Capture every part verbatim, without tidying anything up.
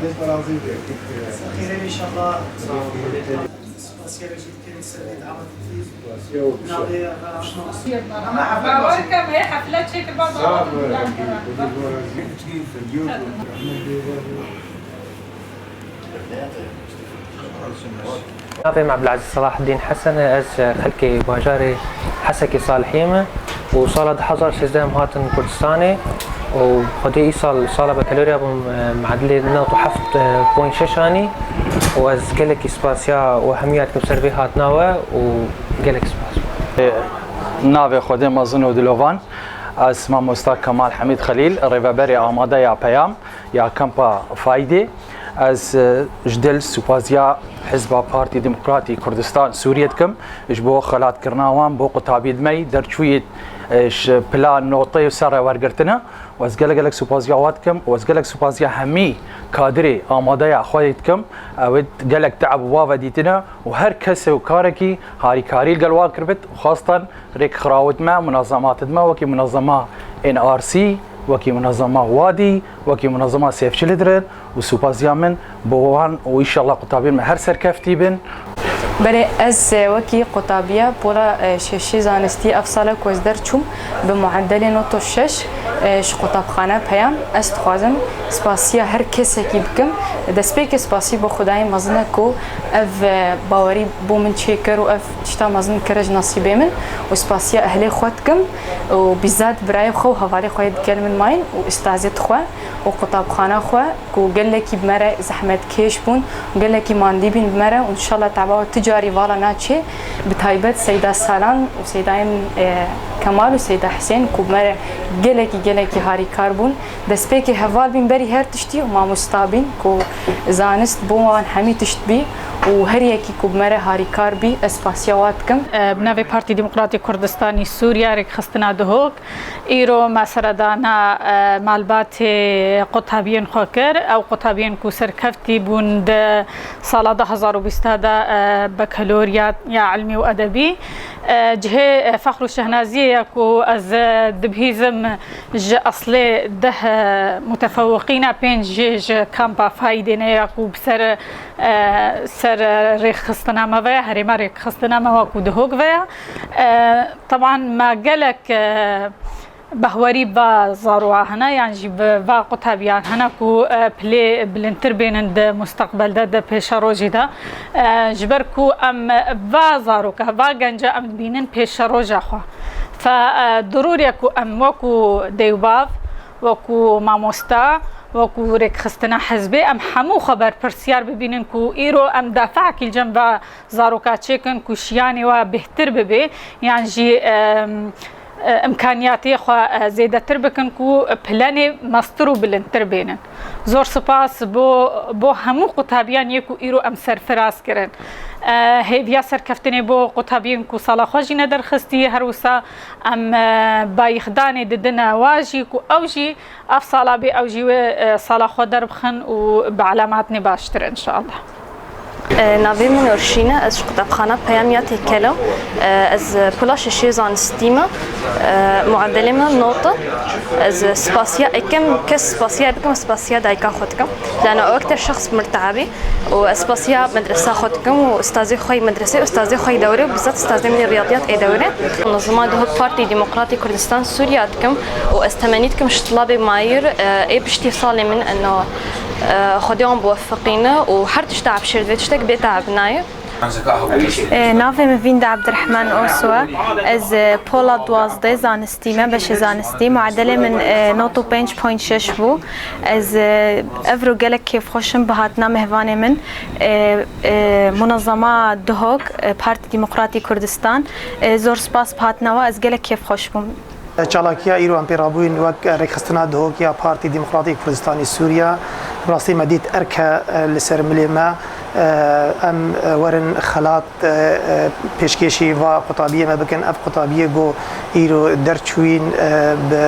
Xêrê înşallah. Spasiya we jî dikin, ser vê dawetê. Navê Bawer ke me hefle çêkir, ba dawet. Navê min Ebdilezîz Selahdîn Hesen e, ez xelkê bajarê Hesekê Salihiyê me û sala du hezar sêzdeh em hatin Kurdistanê û xwedê îsal sala bekeloriya bûm, e, meadilê newt û heft point şeş anî û ez gelekî spasiya we hemiya dikim ser vê hatina we û gelek spas. Navê Xwedê mezin û dilovan, ez mamosta Kemal Hemîd Xelîl, rêveberê amade ya Peyam ya Kampa Faydê. Ez, e, ji dil supaziya Hizba Partî Demokratî Kurdistan Sûriyê dikim, ji bo xelatkirina wan, bo qutabî dimey derçûyî, e, ji pila notê û serre wergirtine. Û ez gelek gelek supaziya wan dikim û ez gelek supaziya hemî kadirê amadeya xwe yê dikim. Ew ê gelek te'b û wa vedîtine û her kesê û karekî harîkarî li gel wan kiribit û xwestan rêkxirawit me, munazemat me, wekî munazema N R C, wekî munazema Wadî, wekî munazema Save Children û supaziya min bo wan û înşallah qutabiyên me her serkeftî bin. Belê, ez, e, wekî qutabiya pola, e, şeşê zanistî ev sala ku ez derçûm bi muedelê newt û şeş, e, ji qutabxane Peyam, ez dixwazim spasiya her kesekî bikim. Destpêkê spasî bo Xwedayê mezin e ku ev, e, bawerî bo min çêkir û ev tişta mezin kire ji nesîbê min û spasiya ehlê xwe dikim û bîzat birayê xwe û hevalê xwe yê digel min mayîn û ustazê xwe û qutabxana xwe ku gelekî bi me re zehmetkêş bûn û gelekî mandî bîn bi me re û înşallah teba we ti carî vala naçê, bi taybet Seyda Salan û Seydayê min, e, Kemal û Seyda Hisên ku bi me re gelekî, gelekî harîkar bûn. Destpêkê heval bîn berî her tiştî û mamosta bîn ku zanist bo wan hemî tişt bî û her yekî ku bi me re harîkar bî, ez spasiya wan dikim. E, bi navê Partî Demokratî Kurdistanî Sûriye, rêkxistina Duhok, îro me seredana, e, malbatê qutabiyên xwe kir. Ew qutabiyên ku serkeftî bûn di sala du hezar û bîst de, e, bekelorya ya ilmî û edebî. E, cihê, e, fexr û şehnaziyê ye ku ez, e, dibihîzim ji eslê deh, e, mutefewiqîna pênc jê ji kampa Faydê ne ya ku bi ser, e, ser, e, rêkxistina me ve ya, herêma rêkxistina me wa ku Duhok ve ya. E, teban me gelek, e, behwerî va zaroa hene, yan jî bi va qutabiyan hene ku, e, pilê bilindtir bênin di musteqbel de, di pêşerojî de. E, ji ber ku em va zaroka, va genca em dibînin pêşeroja xwe. Fe, e, dirûr e ku em wekû dêwbav, wekû mamosta, wekû rêkxistina hizbê, em hemû xwe berpirsiyar bibînin ku îro em dafeekî li cem va zaroka çêkin ku şiyanê wa bêhtir bibe, yan jî, em, e, imkaniyatê xwe, e, zêdetir bikin ku planê mestir û bilindtir bênin. Zor spas bo, bo hemû qutabiyan yê ku îro em serfiraz kirin. E, hêviya serkeftinê bo qutabiyên ku sala xwe jî nederxistî, her wisa em, e, bayixdanê didine wa jî ku ew jî ev sala bê ew jî wê, e, sala xwe derbixin û bi elematnê baştir inşallah. E, navê min Orşîn e, ez ji qutabxana Peyam ya Têkel im. E, ez pola şeşê zanistî me. E, muedelê min newt e. Ez spasiya ekem kes spasiya bikim, spasiya dayika xwe dikim. Lana o ekter şexs mirteab e û ez spasiya medresa xwe dikim û ustazê xwe yê medresê, ustazê xwe yê dewrê û bizat ustazê min ê riyadiyat ê dewrê. Munazema Duhok Partî Demokratî Kurdistan Sûriya dikim û ez temennî dikim ji tulabê mayîr, e, ê piştî salê min eno, e, Xwedê wan biwefiqîne û her tişta ebşêr divê tiştek bête ebnayê. E, navê min Vînda Ebdirehman Oso e. Ez, e, pola duwazdeh zanistî me, beşê zanistî. Muedelê min, e, newt û pênc point şeş bû. Ez, e, evro gelek kêfxweş im bi hatina mehvanê min. E, e, Munazema Duhok, e, Partî Demokratî Kurdistan. E, zor spas bi hatina we, ez gelek kêfxweş bûm. Çalakiya îro em pê rabûyîn wek rêkxistina Duhok ya Partî Demokratîk Kurdistanî Sûriye, rastî me dît erk e, e, li ser milê me, Em werin xelat pêşkêşî va qutabiyê me bikin. Ev qutabiyê ku îro derçûyîn bi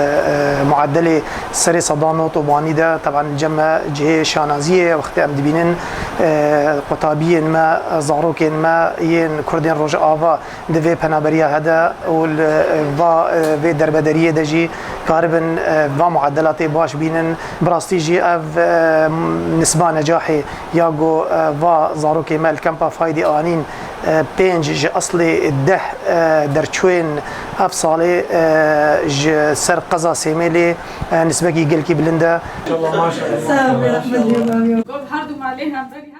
muedelê serê sedan not û banî de, teban cem me cihê şanaziyê ye. Wextê em dibînin qutabiyên me, zarokên me yên Kurdên Rojava di vê penaberiya hede û li va vê derbedariyê de jî karibin va muedelatê baş bînin. Bi rastî jî ev nisba necahê ya ku va zarokê me li Kempa Faydê anîn, pênc ji eslê deh derçûyên ev salê ji ser qeza Sêmêlê nisbekî gelkî bilind e. Sağ ol, Ahmet Yılmaz. Her du malê hemberî